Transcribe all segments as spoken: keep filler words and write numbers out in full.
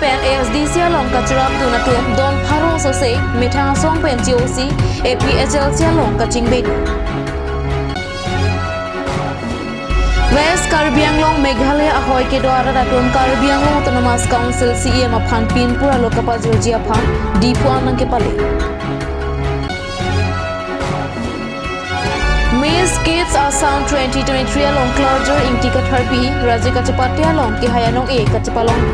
Pen A S D C along kacherapdun atum don pharo sose methang asong pen C O C A P H L C along kachingbedun. West Karbi Anglong Meghalaya ahoi kedo arat atum Karbi Anglong Autonomous Council C E M aphan pinpur alo kapajirji aphan Diphu an nangkepale. Miss Kids Assam twenty twenty-three along klarjir Ingti Katharpi, Raje Kachepate along kehai anong-e kachepalong.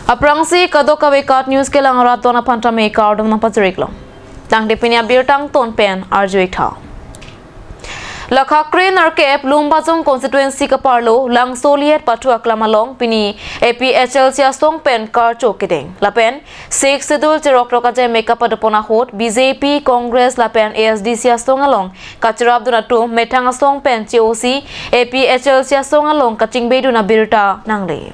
Aphrangsi kadokave KAT News kelang arat atum aphan tame kardom nangpachiriklo. Tangte pini abirta angton pen arju-ik tha. Lakha kre-nerkep Lumbajong constituency kaparlo Langsoliet pathu aklam along pini A P H L C asong pen karcho kedeng. Lapen Sixth Schedule cherok rok ajai meka padopon ahut B J P, Congress lapen A S D C asong along kacherapdun atum methang asong pen C O C A P H L C asong along kachingbedun abirta nangle.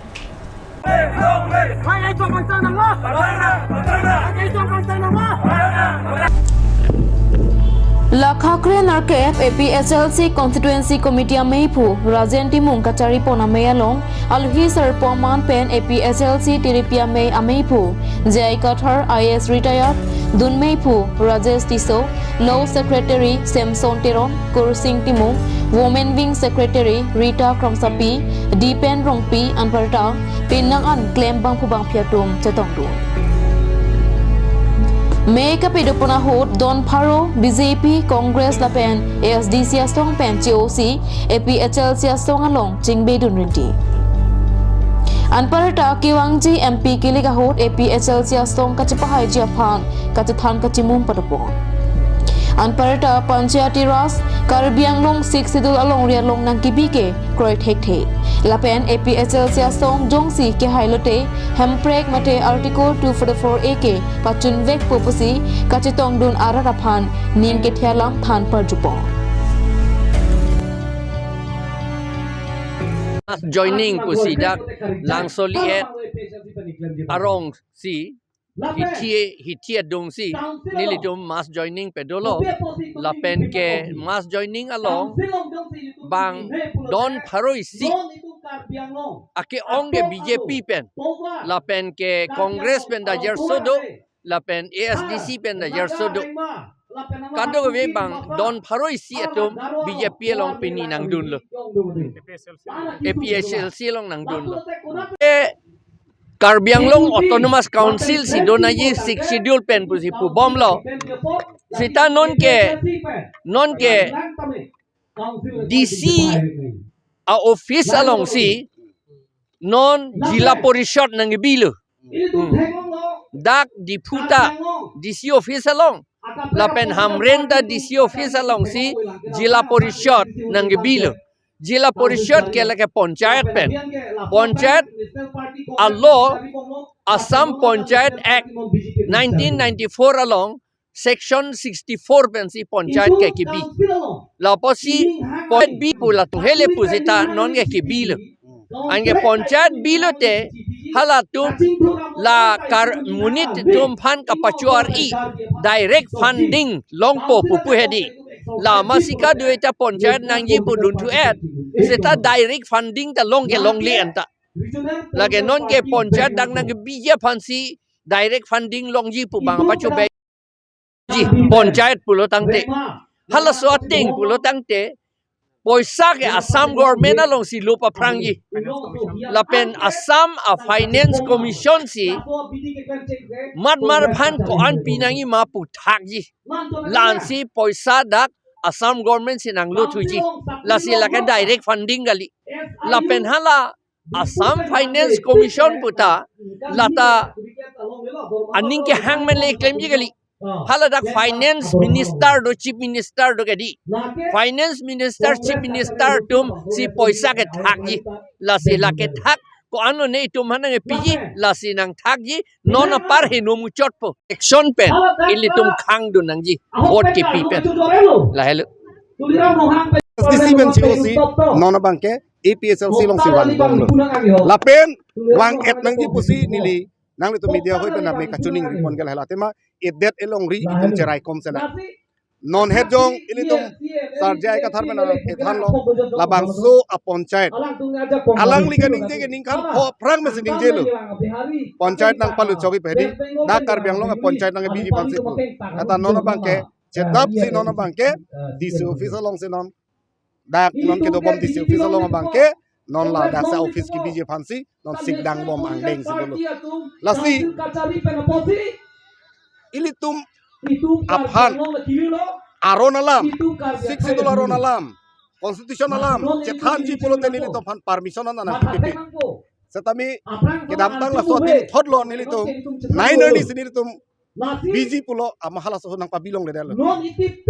Lakha kre-nerkep A P H L C Constituency Committee ameiphu Rajen Timung kacharipon amei along alohi sar poman pen A P H L C tiripi amei ameiphu J I Kathar I A S retired, dunmeiphu Rajesh Tisso, Law Secretary Samson Teron, Kursing Timung, Women Wing Secretary Rita Kramsapi, Dipen Rongpi anparta penang an klem bangphu bangphi atum chetongdun. Meka padopon ahut don pharo B J P, Congress lapen A S D C asong pen C O C A P H L C asong along chingbedun rinti. Anparta kevangji M P kilik ahut A P H L C asong kachepahaiji aphan kachethan kachimum padopon. Anparta Panchayati Raj Karbi Anglong Sixth Schedule alongri along nangkebi ke kroi thekthe. Lapen A P H L C asong jongsi kehai lote Hemprek mate Article two forty-four A ke pachunvekpo pusi kachetongdun arat aphan ning kethe alam than parjupon. Joining pusi dak Langsoliet arongsi hithi hithi adungsi nelitum mass joining padolo. Lapen ke mass joining along bang don pharo isi ake-ong ke B J P pen, lapen ke Congress pen dajerso do, lapen A S D C pen dajerso do. Kadokave bang don pharo isi atum B J P along pini nangdunlo. A P H L C along nangdunlo. E Karbi Anglong Autonomous Council si donangji Sixth Schedule pen pusi pubomlo. Seta non ke, non ke D C a-office alongsi non Jila Parishad nangbilo. Hmm. Dak Diphu ta D C office along, lapen Hamren ta D C office alongsi Jila Parishad nangbilo. Jila Parishad ke lake panchayat pen. Panchayat a-law Assam Panchayat Act nineteen ninety-four along section sixty-four pensi panchayat ke kebi. Lapusi panchayat bi pu latum hele pu seta non ke kebilo. Anke panchayat bilo te halatum la kar monit atum aphan kapachuar-i direct funding longpo pupu hedi. La masi kadokave ta panchayat nangji pu dunthu-et. Seta direct funding ta long ke longle anta. Lake non ke panchayat dak nangbiji aphansi direct funding longji pu bang pacho be ji, panchayat pulo tangte. Halaso ateng pulo tangte, poisa ke Assam government alongsi lo paphrangji. Lapen Assam a-Finance Commission si mat mar aphan ko-an pinangji ma pu thakji. La-ansi poisa dak Assam government si nanglo thuji. Lasi lake direct funding kali. Lapen hala Assam Finance Commission puta lata aning kehang men le klemji kali. Hala dak Finance Minister do, Chief Minister do kedi. Finance Minister, Chief Minister atum si poisa kethakji. Lasi la kethak ko-an lo ne itum aphan nangpiji, lasi nangthakji, non apar heno muchotpo. Action pen ilitum khangdun nangji. Vote kepi pen. Lahelo. S D C pen C O C non abang ke A P H L C alongsi vangbomlo. Lapen vang-et nangji pusi neli nanglitum media hoi pen name kachiningri pon ke lahelo. Athema edet elongri itum cherai kom sela. Non het jong ilitum Sarjai Kathar pen kethanlo, labangso a panchayat. Alangli kaningje ke ningkan pho aphrang mesi ningjelo. Panchayat nangpalut chokji pe hedi, dak Karbi Anglong a panchayat nangbiji aphansi pu. Kata non abangke, chedap si non abangke, D C office alongsi non. Dak non kedobom D C office along abangke, non la dak sa office kebiji aphansi, non sikdang bom angdeng si dolo. Lasi, ilitum aphan aron alam, Sixth Schedule aron alam, constitution alam chethanji pulote nelitum aphan permission an nangpipe. Setame kedamtang laso athotlo nelitum, nine early si nelitum biji pulo, ama halaso nangpabilongledetlo.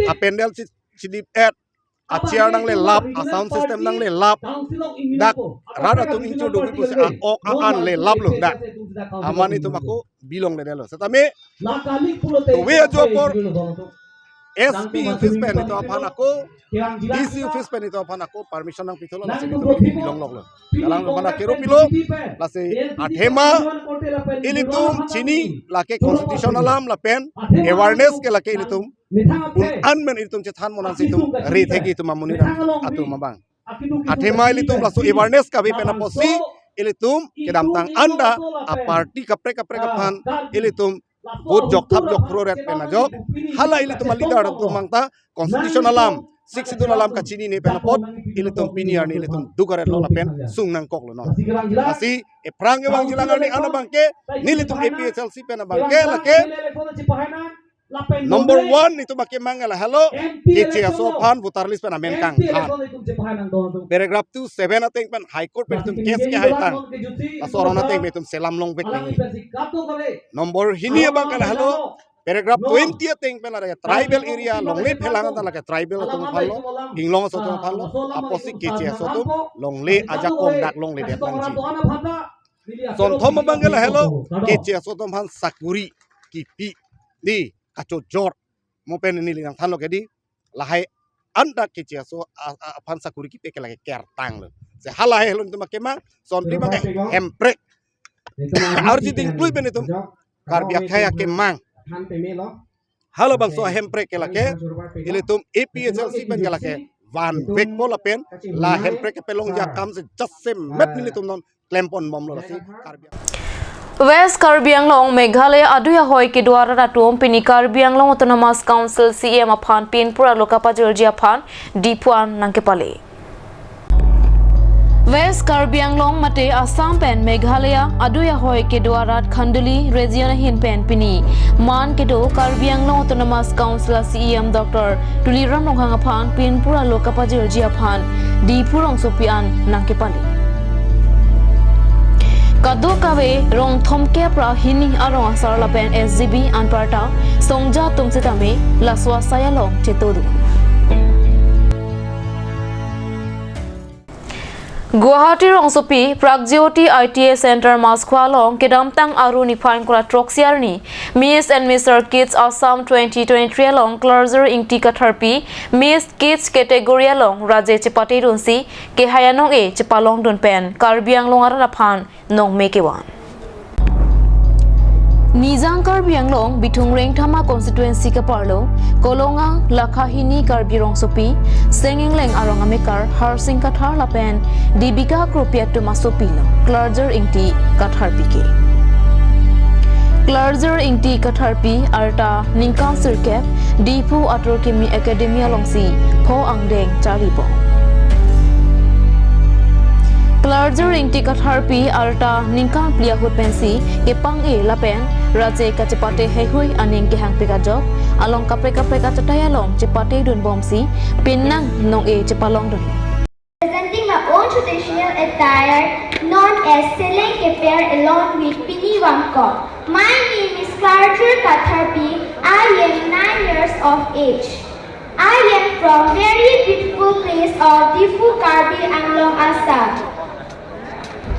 A pandal chi-, chidip-et, a chair nanglelap, a sound system nanglelap. Dak rat atum ingchur dogi pusi a-ok a-an lelaplo dak. Amat nelitum ako bilongledetlo. Setame, tuve ajo apor S P office pen nelitum aphan ako, D C office pen nelitum aphan ako permission nangpithulo, lasi nelitum bilongloklo. Alanglitum aphan akero pilo, lasi athema ilitum chini lake constitution alam lapen awareness ke lake ilitum un-an men ilitum chethan monan si itum rethek itum amonit atum abang. Athema ilitum laso awareness kave pen apotsi ilitum kedamtang anta a party kaprek kaprek aphan ilitum vote jokthap jokphroret pen ajok, hala ilitum a leader atum mangta constitution alam, Sixth Schedule alam kachinine pen apot ilitum pini arni ilitum dukaretlo lapen sung nangkoklo non. Lasi ephrang kevangji alang arni an abangke nelitum A P H L C pen abangke lake number one nelitum akemang lahelo, Keche aso aphan voter list pen amen kangthan. Paragraph two seven ateng pen High Court pen itum case kehai tang, laso aron ateng pen itum selam longvek nangji. Number hini abangke lahelo, paragraph twenty ateng pen lake tribal area longle phelang anta lake tribal atum aphanlo, inglong aso atum aphanlo, apotsi Keche aso atum longle ajakong dak longledet nangji. Sonthom abangke lahelo, Keche aso atum aphan sakuri kipi, di kachojor, mo pen neli nangthanlo ke di, lahai anta Keche aso a, a, aphan sakuri kipi ke lake kertanglo. Se halahelo nelitum akemang, sonphli abangke hemprek. Arji dingklui pen itum Karbi akhei akemang. Halabangso hemprek ke lake, ilitum A P H L C pen ke lake vanvekpo lapen la hemprek kepalongji akam se jasemet nelitum non klempon bomlo lasi Karbi. West Karbi Anglong, Meghalaya adui ahoi kedo arat atum pini Karbi Anglong Autonomous Council C E M aphan pinpur alo kapajirji aphan Diphu an nangkepale. West Karbi Anglong mate Assam pen Meghalaya adui ahoi kedo arat Khanduli region ahin pen pini man kedo Karbi Anglong Autonomous Council C E M Doctor Tuliram Ronghang aphan pinpur alo kapajirji aphan Diphu rongsopi an nangkepale. Kadokave rong thomkep ra hini arong asar lapen S G B anparta songja atum setame laso asai along chetodun. Guwahati rongsopi Pragjyoti I T I Center Maskhwa along kedamtang Aru niphai ingkoi ra throksi arni Miss and Mister Kids Assam twenty twenty-three along Klarjir Ingti Katharpi Miss Kids category along raje chepatedunsi kehai anong-e chepalongdun pen Karbi Anglong arat aphan nongme kevan. Nijang Karbi Anglong Bithung Rengthama constituency kaparlo Kolonga Lakha hini Karbi rongsopi Seng Engleng arong amekar Harsing Kathar lapen Debika Kropi atum asopilo Klarjir Ingti Katharpi ke. Klarjir Ingti Katharpi arta ningkan sirkep Diphu Atur Kimi Academy alongsi pho angdeng charlibom. Klarjir Ingti Katharpi arta ningkan phli ahut pensi kepang-e lapen raje kachepate heihui aning kehangpik ajok along kaprek kaprek achatai along chepatedunbomsi penang nong-e chepalongdun. Presenting my own traditional attire known as Seleng Keper along with Pini Wangkok. My name is Klarjir Katharpi. I am nine years of age. I am from very beautiful place of Diphu, Karbi Anglong, Assam.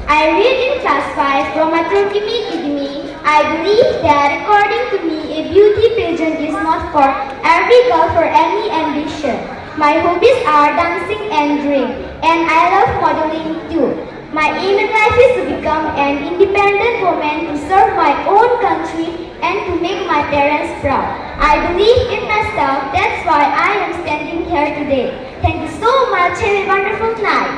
I read in class five from Atur Kimi Academy. I believe that, according to me, a beauty pageant is not for every girl for any ambition. My hobbies are dancing and drawing, and I love modeling too. My aim in life is to become an independent woman, to serve my own country and to make my parents proud. I believe in myself, that's why I am standing here today. Thank you so much. Have a wonderful night.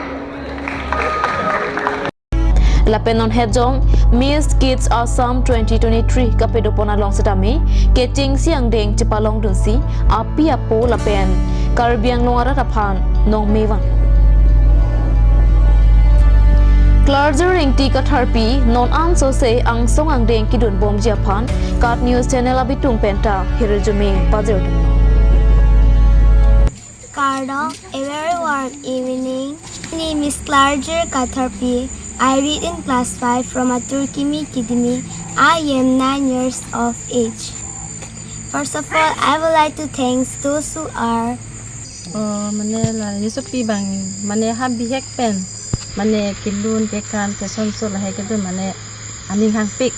Lapen non hetjong Miss Kids Assam twenty twenty-three kapadopon along setame kechengsi angdeng chepalongdunsi api apo lapen Karbi Anglong arat aphan nongmevang. Klarjir Ingti Katharpi non ansose angsong angdeng kedunbomji aphan KAT News Channel abitung penta hirjume pajirdun. Kardom, a very warm evening. My name is Klarjir Katharpi. I read in class five from Atur Kimi Kidimi. I am nine years of age. First of all, I would like to thanks those who are Oh, mane la nesopi abang, mane ha bihek pen, mane kelun kekan kesonso lahai kedun mane aning hangpik.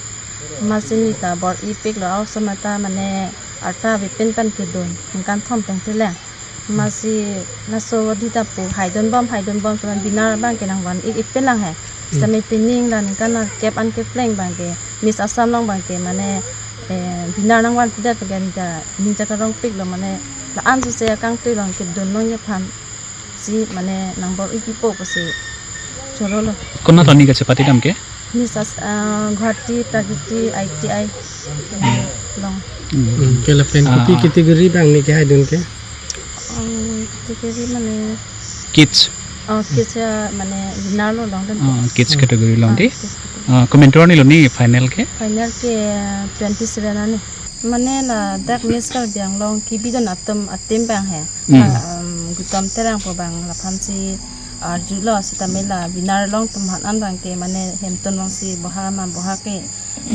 Amatsi neli ta bor-ipiklo, aosomar ta mane arta avepin pen kedun, ningkan thom tengte le. Amatsi laso adita pu haidunbom, haidunbom, seta binar abangke nangvan-ik-ik pinlang he. Seta Hmm. me pining la ningkan kep an kepleng abangke Miss Assam along abangke mane, eh, binar nangvanpidet abangke ningkan ning jakarongpiklo mane la ansose akangtui along kedun longji aphan si mane nangbor-ipipo pusi chorolo. Konat arni kachepatedam ke? Miss As-, ah, Guwahati Prakriti I T I along. Hmm. Hmm, ke lapen Ah, kopi ah. category abang neli kehaidun ke? Um, category mane Kids. Oh, kids ya mane binar lo longdun. Ah, kids Hmm. category along Ah, dei. kids category. Ah, komantu arni lo neli final ke? Final ke twenty-seven arni. Mane ladak Miss Karbi Anglong kebidun atum atim abang he. Hmm. Ah, um, Gutom Terang pu abang laphansi arjulo seta me la binar along atum aphan an abangke mane hemtun alongsi boha ma boha ke,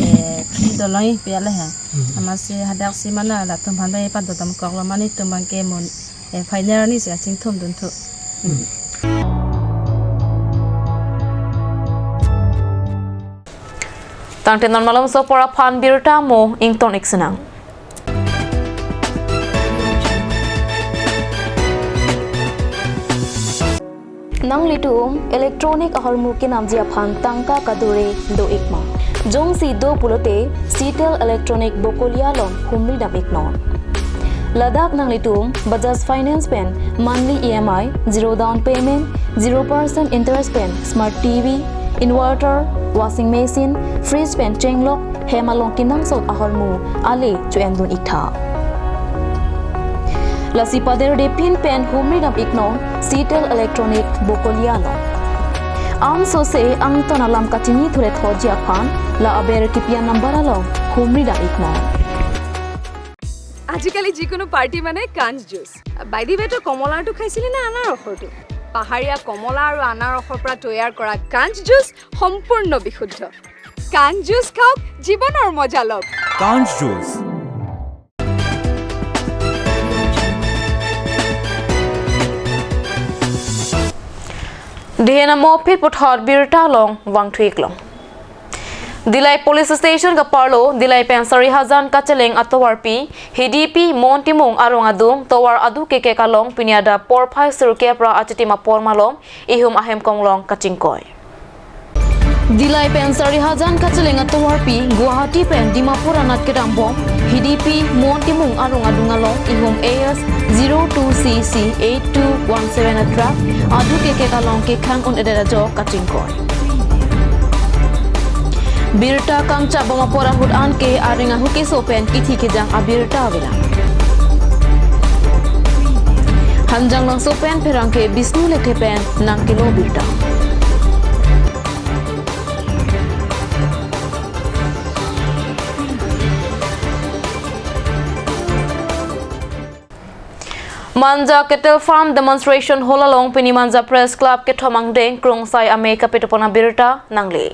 eh, kidolong-ik pi ale he. Hmm. Amatsi hadaksi mane latum aphan abang padodamkoklo mane itum abangke mo, eh, final arni si achingthumdun thu. Hmm. Tangte non malomso apor aphan birta mo ington-ik sinang. Nanglitum electronic ahormu kenamji aphan tangka kadure do-ik ma? Jongsi do pulote Citel Electronic Bokolia along humridam-iknon. Ladak nanglitum Bajaj Finance pen monthly E M I, zero down payment, zero percent interest pen smart T V, inverter, washing machine, fridge pen chenglok, hem along kenangsot ahormu ale cho-endun-iktha. Lasi paderde pin pen humridam-iknon Citel Electronic Bokolia along. Ansose angton alam kachinithule thotji aphan la aber kepi-an number along humridam-iknon. আজিকালি যিকোনো পাৰ্টি মানে কাঞ্চ juice. By the ৱে, তই কমলাৰটো খাইছিলি নে আনাৰসৰটো? পাহাৰীয়া কমলা আৰু আনাৰসৰ পৰা তৈয়াৰ কৰা কাঞ্চ জুচ সম্পূৰ্ণ বিশুদ্ধ। কাঞ্চ জুচ খাওক, জীৱনৰ মজা লওক। কাঞ্চ juice. Dihena mo phit puthot birta along vangthu-iklong. Dillai Police Station kaparlo, Dillai pen Sarihajan kacheleng atovarpi, Hidipi Mon Timung arong adung, tovar aduk kekek along, pini adap porphai sirkep ra achitim apor malom, ihum ahem konglong kachingkoi. Dillai pen Sarihajan kacheleng atovarpi, Guwahati pen Dimapur anat kedambom, Hidipi Mon Timung arong adung along, ihum A S zero two C C eight two one seven atrak, aduk kekek along kekhang un-edet ajok kachingkoi. Birta kangchap bom apor ahut anke areng ahu keso pen kithi kejang abirta avelang. Hanjanglangso pen pherangke Bishnu Lekthe pen nangkelo birta. Manja Cattle Farm Demonstration Hall along pini Manja Press Club kethom angdeng Krungsai Amei kapitopon abirta nangle.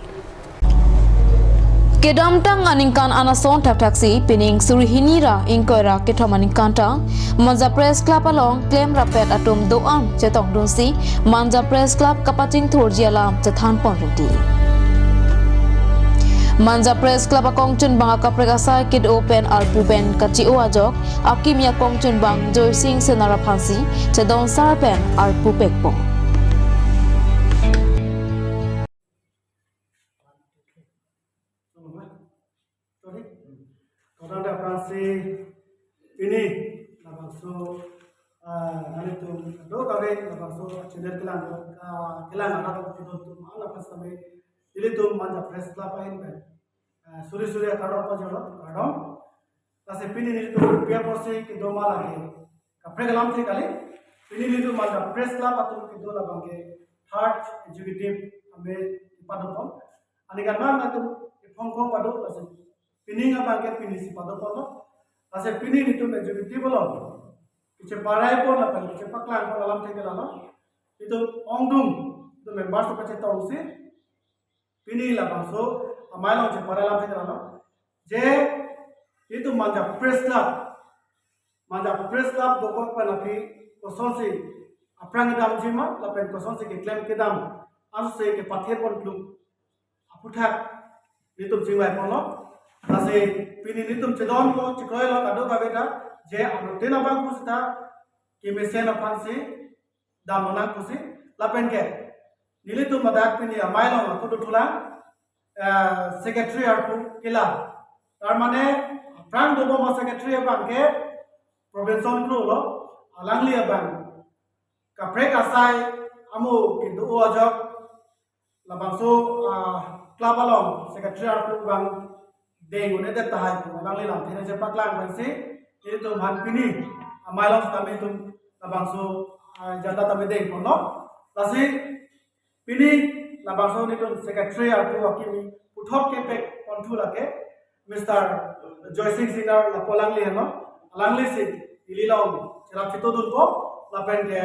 Kedamtang aningkan anason thakthaksi pining suri hini ra ingkoi ra kethom aningkan ta Manja Press Club along klem rapet atum do-an chetongdunsi Manja Press Club kapachingthurji alam chethanpon rinti. Manja Press Club akongchunbang akaprek asai kedo pen arpu pen kachi-o ajok akimi akongchunbang Joysing Senar aphansi chedonsar pen arpu pekpo. Todang da aphrangsi Pini labangso, ah, nanglitum kadokave labangso channel kelang, ah, kelang arat atum, atum aphan sitame nelitum Manja Press Club ahin pen, ah, suri suri akardom pajirlo, kardom. Lasi pini nelitum pi apotsi kedo ma lake, kaprek alamthe kali. Pini nelitum Manja Press Club atum kedo labang ke third executive ame kepadopon. Aningkan abang atum iphong phong pado, lasi pining abang ke pinisi padoponlo. Lasi pini nelitum executive along kacheparai pon lapen kachepaklangpon alamthe ke lalo. Nelitum ongdung, nelitum members atum kachetongsi pini labangso amei along cheparai alamthe ke lalo. Je nelitum Manja Press Club, Manja Press Club dokok pen aphi kosonsi aphrang kedamjima lapen kosonsi keklem kedam, ansi kepather pon kluk aphuthak nelitum chingvai ponlo. Lasi pini nelitum chedonlo, chekroilo kadokave ta, je anuttin abang pusita kemesen aphansi damlonang pusi. Lapen ke nelitum ladak pini amei along ako dothulang, eh, secretary arpu kila. Tar mane aphrang dobom a-secretary abang ke Robinson Kro lo, alangli abang kaprek asai amo kedo ajok labangso, ah, club along secretary arpu abang deng un-edet tahai pu alangli lamthe nangchepaklang pensi nelitum aphan pini amei along sitame nelitum labangso, ah, agenda tame dengponlo. Lasi pini labangso nelitum secretary arpu akimi puthot kepek ponthu lake Mister Joysing Singnar lapu alangli henlo. Alanglisi neli along cherap chetodunpo lapen ke,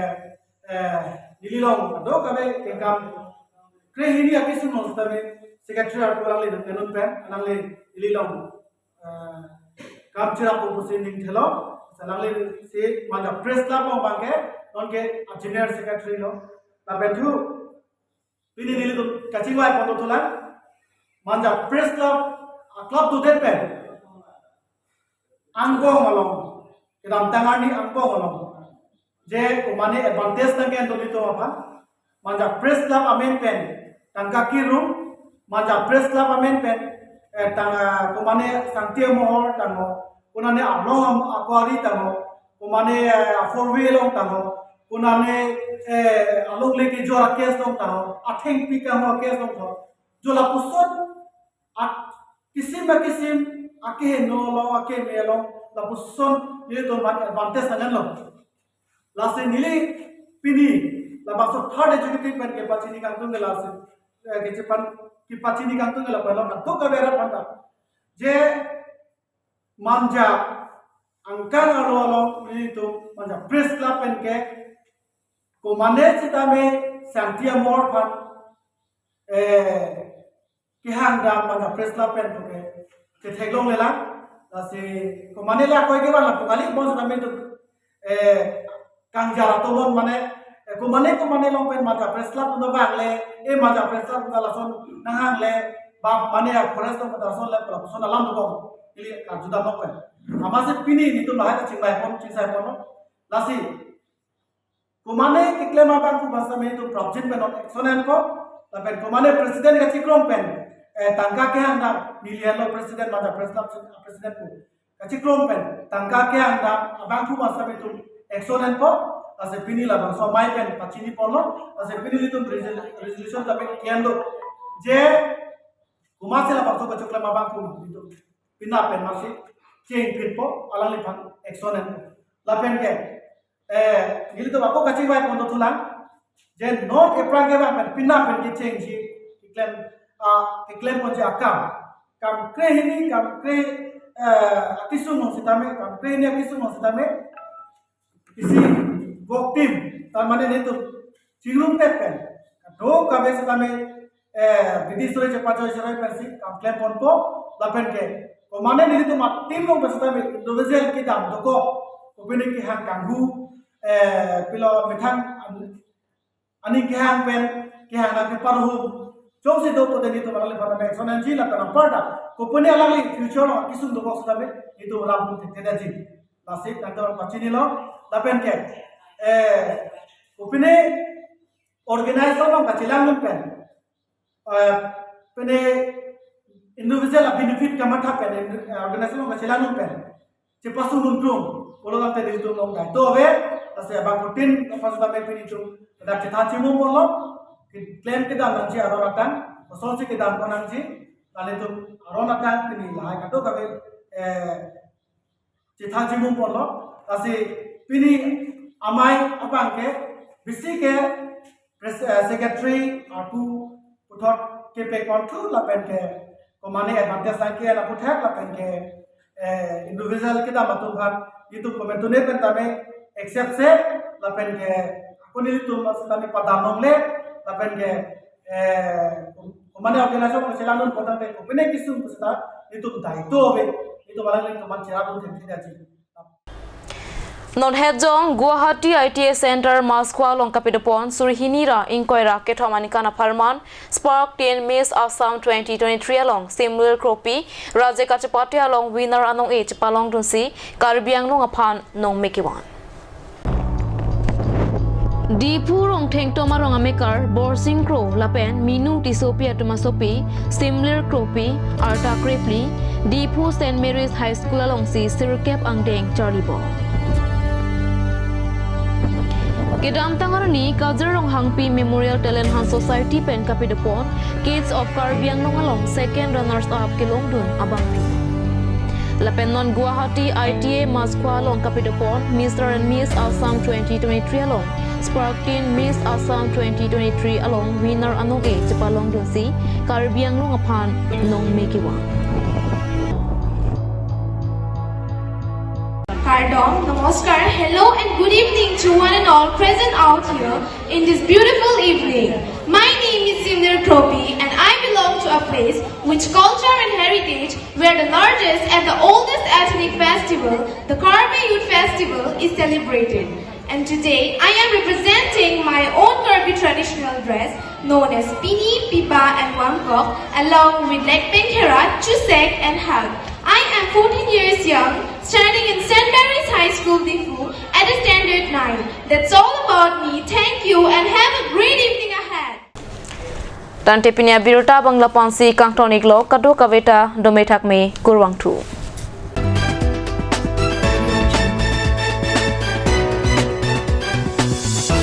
eh, neli along kadokave kengkam krehini akesung along sitame secretary arpu alangli nangkenun pen alangli neli along, eh, kam cherappo pusi ningthelo. Alanglisi Manja Press Club along abang ke non ke a-general secretary lo. Lapen thu pini nelitum kachingvai pon dothulang, Manja Press Club a-club dodet pen angbong along, kedamtang arni angbong along je komane advantage nangke-en do nelitum aphan, Manja Press Club amen pen tangka kirum, Manja Press Club amen pen, eh, tang, ah, komane sangti amohor tangho, konane along am-, akwari tangho, komane, eh, four wheel along tangho, konane, eh, alongle kejor a-case along tangho, athengpi kangho a-case along tangho. Jo lapuson a-, kisim akisim, akeheno along, akeme along, lapuson nelitum aphan advantage nanglo. Lasi neli pini labangso third executive pen kepachini kangtung ke lasi, eh, kechepan, kepachini kangtung ke lapu lo kadokave arat aphanta. Je Manja angkang arlo along nelitum Manja Press Club pen ke komane sitame sangti amohor aphan, eh, kehang dam Manja Press Club pen puke chetheklonglelang. Lasi komane la koi kevan lapu kali, bonsitame nelitum, eh, kangjal atomon mane, eh, komane komane along pen Manja Press Club atum vangle, eh, Manja Press Club atum lason nanghangle, ba mane a-forest along pen lason le lapuson alam dokok, ili karjudam along pen. Amatsi pini nelitum lahai ta chingvai pon, chingsai ponlo. Lasi komane keklem abangphu aphan sitame nelitum prapjin pen non action enpo, lapen komane president kachekroipen, eh, tangka kehang dam, neli henlo president, Manja Press Club president pu kachekroipen tangka kehang dam abangphu aphan sitame nelitum action enpo. Lasi pini labangso amei pen pachini ponlo, lasi pini nelitum resol-, resolution tame ke-en do. Je komatsi labangso kachoklem abangphu nelitum penap pen masi chengpinpo, alangliphan action enpo. Lapen ke, eh, nelitum ako kachingvai pon dothulang, je non aphrang kevang pen penap pen kechengji, keklem, ah, keklem ponji akam, kam krehini, kam kre, eh, akesung along sitame, kam krehini akesung along sitame isi work team, tar mane nelitum chingrumpet pen kadokave sitame, eh, bidi sore chepachoi sore pensi kam klem ponpo. Lapen ke komane nelitum a-team along pen sitame individual kedam dokok, kopine kehang kanghu, eh, pilo methang an-, aning kehang pen, kehang nangkeparhum, jongsi do pote nelitum alangliphan tame action enji, lapen aparta kopine alangli future along akesung dokok sitame nelitum lam pun thekthe detji. Lasi nangtum pachinilo. Lapen ke, eh, kopine organization along kachelang un pen, eh, pine individual a-benefit kamatha pen, eh, organization along kachelang un pen chepasung un tum, Pulo tangte nelitum long daito ave, lasi abangphutin aphan sitame pini nelitum dak chethan chimum ponlo, keklem kedam nangji aron atang, kosonsi kedam pon nangji, la nelitum aron atang pini lahai kadokave, eh, chethan chimum ponlo, lasi pini amei abang ke, bisi ke, pres-, eh, secretary arpu puthot kepek ponthu lapen ke komane advantage nangke-en aphuthak lapen ke, eh, individual kedam atum aphan nelitum komantu ne pen tame accept se lapen ke ako nelitum sitame padam longle lapen ke, eh, komane organization ko chelang dun potang ke kopine kesung pusita nelitum daito ave, nelitum alang nelitum aphan chelang dun thengtheng aji. Non het jong Guwahati I T I Center Maskhwa along kapidopon suri hini ra ingkoi ra kethom aningkan apharman Spark ten Miss Assam twenty twenty-three along Simlir Kropi, Raje Kachepate along winner anong-e chepalongdunsi Karbi Anglong aphan nongme kevan. Diphu rong thengtom arong amekar Borsing Kro lapen Minu Tissopi atum asopi Simlir Kropi arta krepli Diphu Saint Mary's High School alongsi sirkep angdeng charlibom. Kedamtang arni Kajir Ronghangpi Memorial Talent Hunt Society pen kapidopon Kids of Karbi Anglong along second runners up kelongdun abangpi. Lapen non Guwahati I T I Maskhwa along kapidopon Mister and Miss Assam twenty twenty-three along Spark ten Miss Assam twenty twenty-three along winner anong-e chepalongdunsi Karbi Anglong aphan nongme kevan. Kardom, namaskar, hello and good evening to one and all present out here in this beautiful evening. My name is Simlir Kropi and I belong to a place which culture and heritage where the largest and the oldest ethnic festival, the Karbi Youth Festival, is celebrated. And today, I am representing my own Karbi traditional dress known as Pini, Pipa and Wangkok along with Lekpeng Khera, Chusek and Hak. I am fourteen years young, studying in Saint Mary's High School, Diphu, at the standard nine. That's all about me. Thank you and have a great evening ahead. Tangte pini abirta abang la-ansi kangton-iklo, kadokaveta dome thakme, kurvangthu.